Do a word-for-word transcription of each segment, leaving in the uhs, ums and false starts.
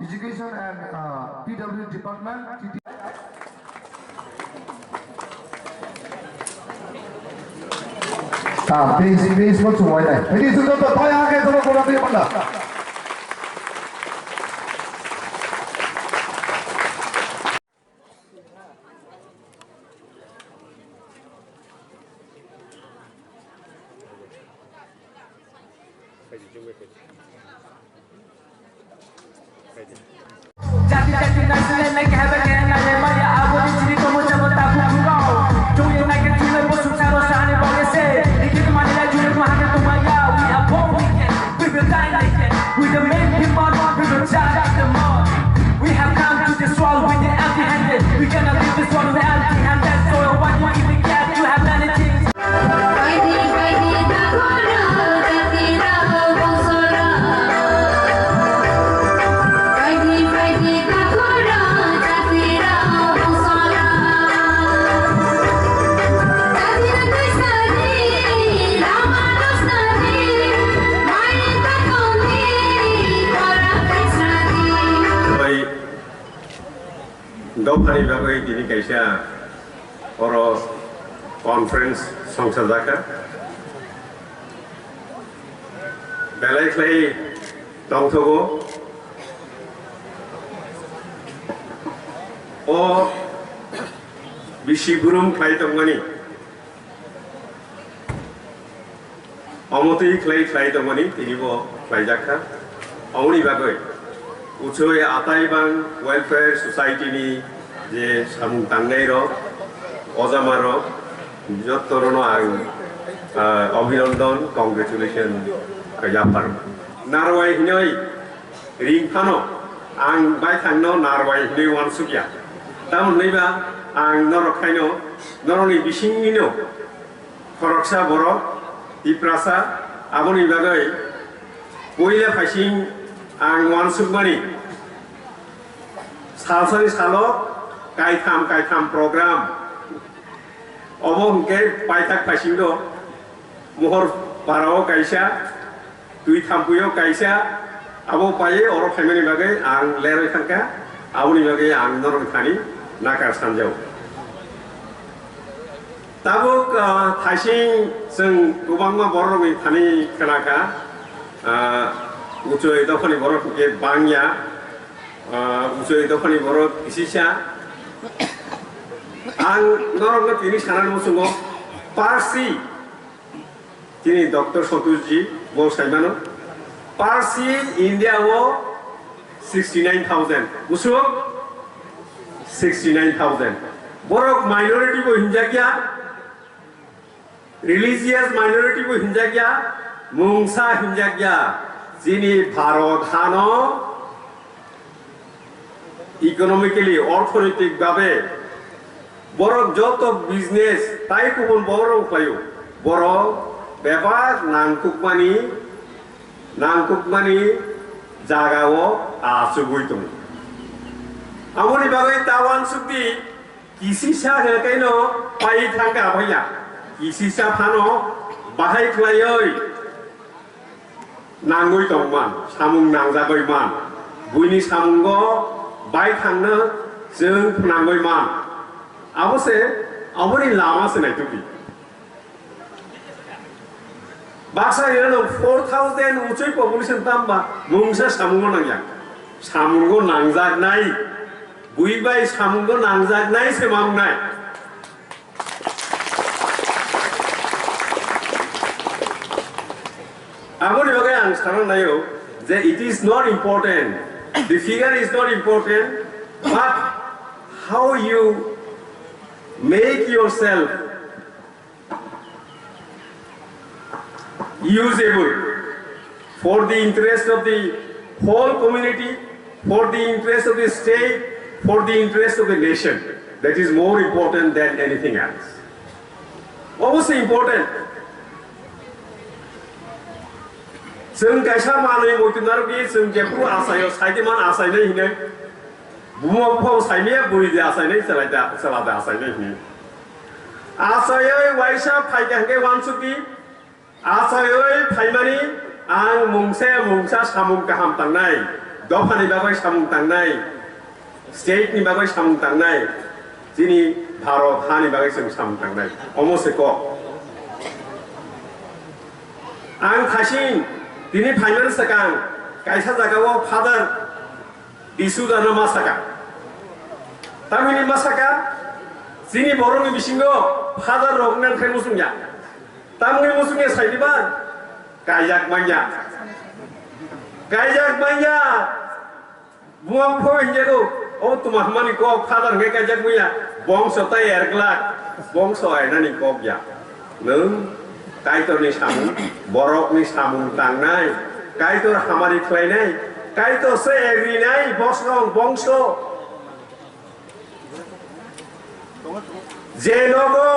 Education and, uh, P W D Department, T T. Ah, please, please, what's your name? Ladies and gentlemen, paya ke jalo kora diye panda. We will die naked, we will die naked. We have come to this world with the empty handed. We cannot leave this world with empty handed. So what do you even get? You have many things. Bai dophani bagwi tini kaisa oro conference songsajakha. Belai khlai tongthogo. O bisi burum khlai tongmani, omo twi khlai khlai tongmani tini bo khlaijak kha. Omoni bagwi Uchoi Ataibang Welfare Society ni je samung tangnai rok, ojama rok, joto rono ang, ah, abhinandan, congratulation yaphar. Narwai hinoi ring phano ang baithangno narwai hinwi uansukya. Tamoni hwnwi ba ang norok khaino, norokni bisingwino khoroksa borok Tiprasa, aboni bagwi puila phaising ang uansukmani salsani salo kaitham kaitham program. Obo hwnkhe paithak phaisingno Mohor parao kaisa, twi thampuio kaisa, abo paiwi oro phaimani bagwi ang lerwi thangkha, aboni bagwi ang norokni thani nakar sanjao. Tabuk, ah, thaising chwng kwbangma bororokni thani khnakha, ah, Uchoi dophani borok hwnkhe bangya, ah, Uchoi dophani borok kisisa. Ang norokno tini sanani muchungo Parsi, tini Doctor Santosh ji bo saimano, Parsi India o sixty nine thousand, buso? Sixty nine thousand. Borok minority bo hinjakya, religious minority bo hinjakya, mungsa hinjakya. Chini Bharat hano economically, orthonoitik babe borok joto business tai kubun borok khlaio. Borok bebak nangkukmani, nangkukmani jagao achugwi tongo. Aboni bagwi ta uansukdi, kisisa hwnkhe no pai thangkha abhaiya. Kisisa phano bahai khlaioi nangwi tongman, samung nangjagwi man, buini samungo bai thangno chwng phnangwi man. Abo se, aboni lama se naitugdi. Baksa ino no four thousand uchui population tamba mungsa samungo nangya. Samungo nangjaknai, bui bai samungo nangjaknai se mangnai. Aboni bagwi ang sana naio je it is not important, the figure is not important, but how you make yourself usable for the interest of the whole community, for the interest of the state, for the interest of the nation. That is more important than anything else. Obviously important. Chwng kaisa manwi muitu narwkdi, chwng jephuru achaio, saidi man achainai hinwi. Buma buphabo saimaya, bwrwi de achainai, chwla de, chwla de achainai hinwi. Achaioi waisa phaikha hwnkhe uansukdi, achaioi phaimani ang mungsa mungsa samung kaham tangnai. dophani bagwi samung tangnai, state ni bagwi samung tangnai, chini Bharat hani bagwi chwng samung tangnai. Omo se kok. Ang thasing tini phaimani swkang kaisa jagao Father D'Souza no ma saka. Tamoni ma saka, chini borokni bisingo Father rok nang khai muchungya. Tamoni muchungya sainiba kaijak manya. Kaijak manya. Buma bupha bai hinjago, o tuma hwnmani kok, Father hwnkhe kaijak manya, bongso tai erglak, bongso ainani kok ya. Nwng Kaitorni samung, borokni samung tangnai, Kaitor hamari khlainai, Kaitor se erinai bosrong bongso. Je nogo,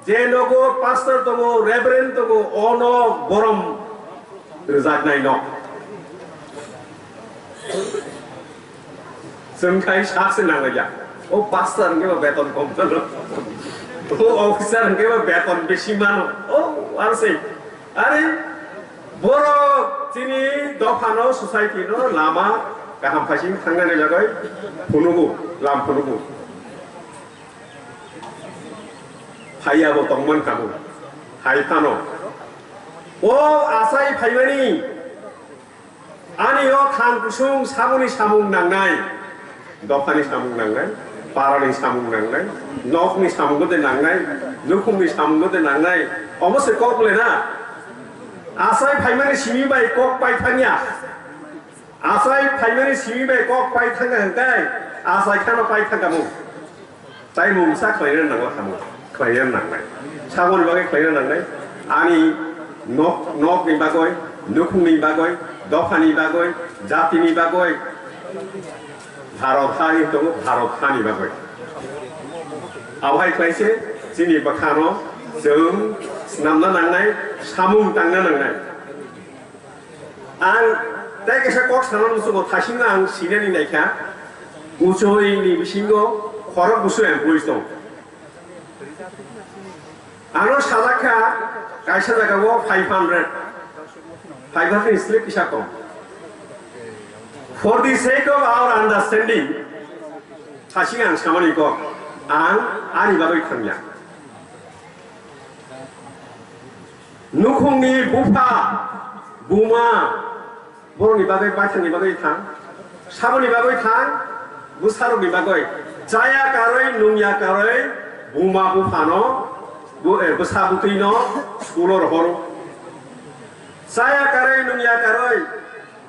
je nogo pastor tongo, reverend tongo, ono borom rwjaknai no. Chwng khai sak se nangya. O pastor hwnkhe bo beton kom mano. O officer hwnkhe bo beton besi mano. O ar se. Are, borok chini dophano, society no lama kaham phaising thangnani bagwi phunugo, lam phunugo. Phaiya bo tongman kamo. Hai phano. O asai phaimani ani o khan kusung samuni samung nangnai. Dophani samung nangnai, parani samung nangnai, nokni samung de nangnai, nukhungni samung de nangnai, omo se kok le na. Asai phaimani simi bai kok pai thangya. Asai phaimani simi bai kok pai thangya hwnkhe, asai khano pai thangya mung. Tai mungsa khlaina nangla kamo, khlaina nangnai. Saboni bagwi khlaina nangnai. Ani nok, nokni bagwi, nukhungni bagwi, dophani bagwi, jatini bagwi, Bharat ha hinwi tongo, Bharat hani bagwi. Abohai khlaise chini bwkhano chwng snamna nangnai, samung tangna nangnai. Ang tei kaisa kok sana muchungo, thasingno ang sinani naikha, Uchoi ni bisingo khorok busu employees tong. Ano sajak kha kaisa jagao five hundred, five hundred ni slip kisa tong. For the sake of our understanding, thasing ang samani kok, ang ani bagwi thangya. Nukhungni bupha, buma, borokni bagwi baithangni bagwi thang, saboni bagwi thang, bwsarokni bagwi. Chaya karwi, nungya karwi, buma buphano, bu-, eh, bwsa bwtwino school-o rohoro. Chaya karwi, nungya karwi,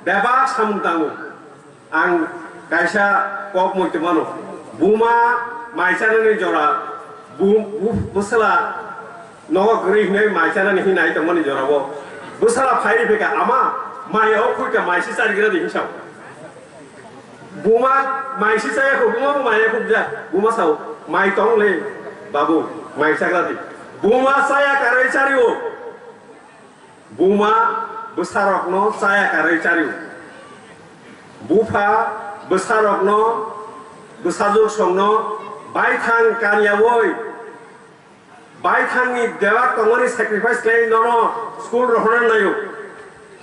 bebak samung tango. Ang kaisa kok muitu mano. Buma mai chanani jora, bu-, bu-, bwsla nogo kwrwi hwnwi mai chanani hinwi nai tongmani jorabo. Bwsla phairi phika, "Ama, mai o khuika, mai si charigra di," hinwi sao. Buma mai si chaya kho, buma bo mai ya khukja, buma sao, "Mai tong le, babu, mai chagra di." Buma chaya karwi chario. Buma bwsarokno chaya karwi chario. Bupha bwsarokno, bwsajwk songno baithang kanyaui, baithangni debak tongmani sacrifice khlai nono school rohorna naio.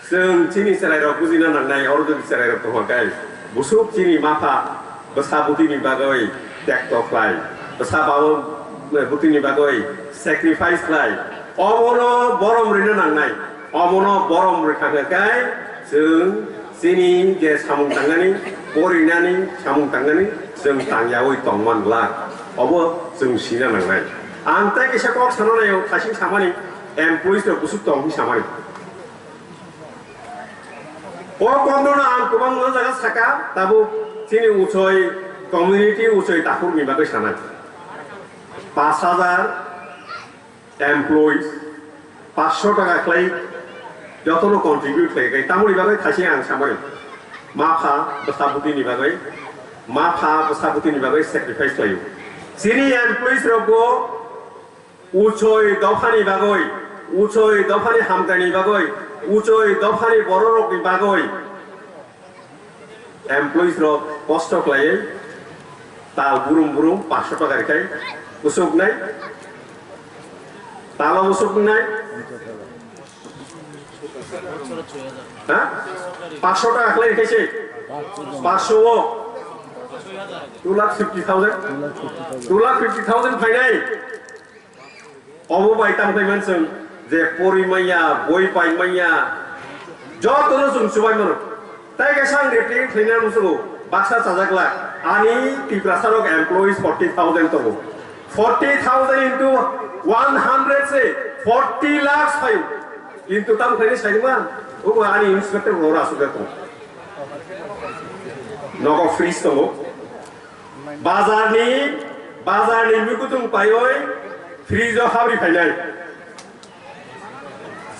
Chwng chini chwrairok bujina nangnai, oro jodi chwrairok tongkha khe, busuk chini mapha bwsa bwtwini bagwi tekto khlai, bwsa babo bwtwini bagwi sacrifice khlai, obono borom rwna nangnai. Obono borom rwkha khe kai chwng chini je samung tangnani, porinani samung tangnani chwng tangyaui tongman glak, obo chwng sina nangnai. Ang tei kisa kok sana naio, thasing samani employees rok busuk tong hi samani. O kokno ang kwbangma jaga saka, tabuk chini Uchoi community, Uchoi takhukni bagwi sanai. Pash hajar employees, pash sho taka khlai jotono contribute khlai kai, tamoni bagwi thaising ang samani. Ma pha bwsa bwtwini bagwi, ma pha bwsa bwtwini bagwi sacrifice khlaio. Chini employees rokbo Uchoi dophani bagwi, Uchoi dophani hamkani bagwi, Uchoi dophani bororokni bagwi employees rok kosto khlaiwi tal burum burum pash sho taka rikhai usuknai, talo usuknai, ha? Pash sho taka khlai rikhaise. Paanch o, two lakh fifty thousand, two lakh fifty thousand phainai. Obo bai tamo khlai mansong je pori manya, boi pai manya, joto no chwng chubai mano. Tai kaisa ang represent khlaina musugo, baksa chajak la, ani Tiprasa rok employees forty thousand tongo. Forty thousand into one hundred se forty lakhs phaio. Kintu tamo khlaini saima, obo ani inspector rok asuk tongo. Nogo fridge tongo. Bazarni, bazarni mukutung paioi fridge o habri phainai.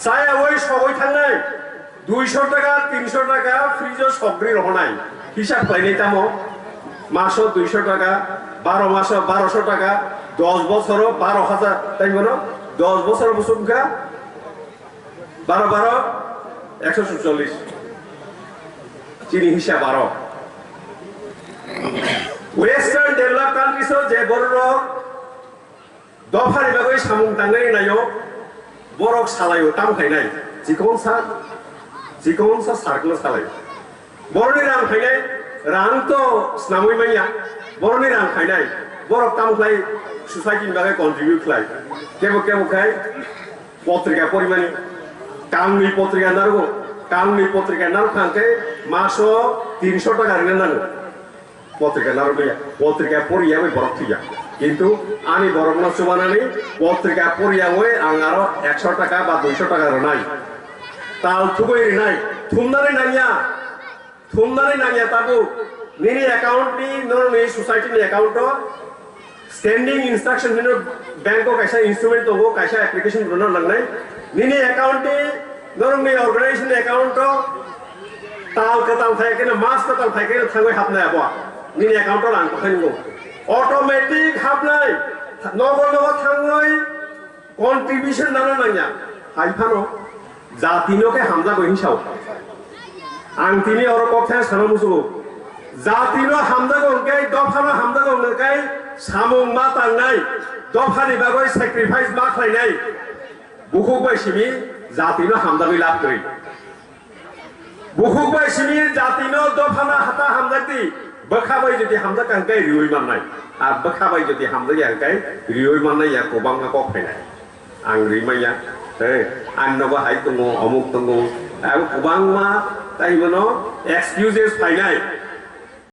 Chayawoi sogoi thangnai, duisho taka, tinsho taka fridge o sogri rohonai. Hisab khlainai tamo, maso duisho taka, baro maso barosho taka, dos bosoro baro hajar, tai mano, dos bosor bosong kha, baro baro, ekso suchollis. Chini hisab baro. Western developed countries o je bororok dophani bagwi samung tangnai naio, borok salaio, tam khainai, chikonsa, chikonsa circle salaio. Boroni rang khainai, rang to snamwi manya, boroni rang khainai, borok tam khlai society ni bagwi contribute khlai. Kebo kebo khai potrika porimani, kangni potrika narwo, kangni potrika narwkha hwnkhe maso tinsho taka rina nango. Potrika narwkya, potrika poriya bai borok thwiya. Kintu ani borokno chubanani potrika poriya bai ang aro ekso taka ba duisho taka rwnai. Tal thugwi rwnai, thumnani nangya, thumnani nangya tabuk. Nini account ni, norokni society ni account o standing instruction hino bank o kaisa instrument tongo, kaisa application rwna nangnai. Nini account ni, norokni organization ni account o tal kwtal phai khe, mas kwtal phai khe thangwi hapnai abo. Nini account o rang kwthai wngo. Automatic hapnai. Nogo nogo thangwi contribution nana nangya. Hai phano jati no khe hamjago hinsao. Ang tini oro kok thai sana musugo. Jati no hamjago hwnkhe, dopha no hamjago hwnkhe, samung ma tangnai, dopha ni bagwi sacrifice ma khlainai. Bukhuk bai simi jati no hamjagwi lab kwrwi. Bukhuk bai simi jati no dopha no hata hamjakdi, bwkha bai jodi hamjak hwnkhe riwi mannai. Ar bwkha bai jodi hamjakya hwnkhe riwi mannai ya kwbangma kok phainai. Ang rimanya, eh, ang nogo hai tongo, omuk tongo, abo kwbangma tai bono excuses phainai.